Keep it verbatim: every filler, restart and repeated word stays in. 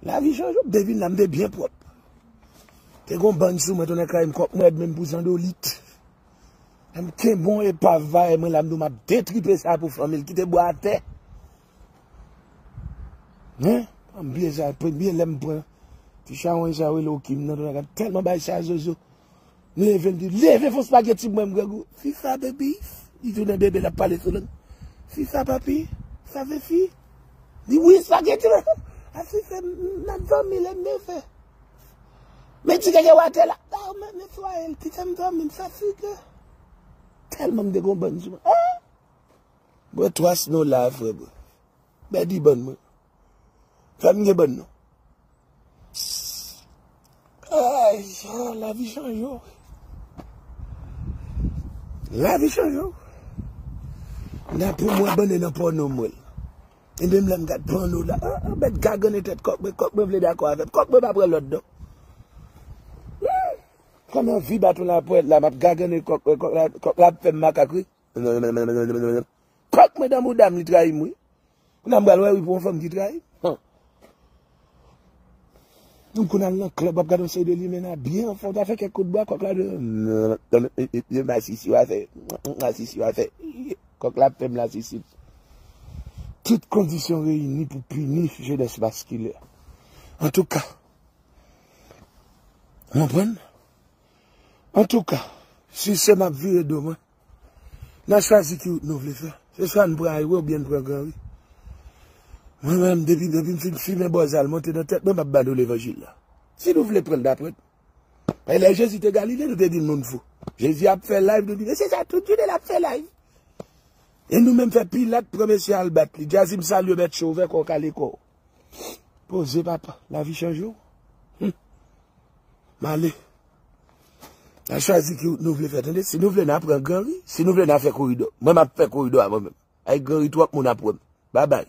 Lavi chanje, m te vin la, m te byen pwòp. Te gon bann sou mwen, tonè kay m, kòk mwen rèd menm pou zandolit. Lè m kenbe yon epav vayè mwen la, m di w m ap detripe sa pou fanmi l, kite bwa atè. Hein? M bliye sa, premye lè m pran ti chawony sa yo rele Okim nan, tonè kay m tèlman bay sa zozo. M leve, m di, "Leve, fè yon spaghetti pou mwen, m grangou." "Fifa, baby." Li tounen bebe, l ap pale sou lang. "Fifa, papi. Ça fait fi." Li, "Oui, spaghetti la." "Ah, fifa, m ap dòmi, lè m leve." Men ti keke w atè la. "Ah, men, men, swaye l, kite m dòmi, m fatige." Tèlman m te gon bann sou mwen. Ah! Bwè twa sno la, frè, bwè. Bèdi bann mwen. Fè m gen bann non. Ay, ah, lavi chanje w. Lavi chanje w. Nan pou mwen, bann nan pòno mwen. E menm lè m gad pòno la, ah, ah, bèt gagane tèt kòk mwen, kòk mwen vle dakò avè m. Kòk mwen pa pran lòd non. Hmm. Kòm anvi baton la pwèt la, m ap gagane kòk mwen, kòk la, kòk la ap fè m makak wi. Kòk mwen nan mouda m, li trayi m wi. Kounye a m pral wè wi pou yon fanm ki trayi m. Hum. Nou konn al nan klèb, w ap gade yon seri de limena byen anfòm, ta fè kèk kout bwa, kòk la di, masisi w a fè, masisi w a fè. Kòk la ap fè m lasisi. Tout kondisyon reyini pou pini jenès maskilè. Antouka, w konprann? Antouka, si se m ap vire do mwen, n a chwazi ki wout nou vle fè. Se swa n pran aywe oubyen n pran gran ri. Mwen menm, depi, depi m fin fimen bòz al monte nan tèt mwen, m ap ba nou levanjil la. Si nou vle pran l, n a pran l. Paske lè Jezi te Galile, nou te di l moun fou. Jezi ap fè live, nou di, "Men se sa, tout jounen l ap fè live." E nou menm fè Pilat pran mesye al bat li. Jazzy, m salye w, mèt cho ouvè kò w, kale kò w. Poze, papa. Lavi chanje w. Hum. M ale. N a chwazi ki wout nou vle fè, tande. Si nou vle, n a pran gran ri. Si nou vle, n a fè koridò. Mwen, m ap fè koridò a mwen menm. Ay, gran ri twòp moun ap wè m. Babay.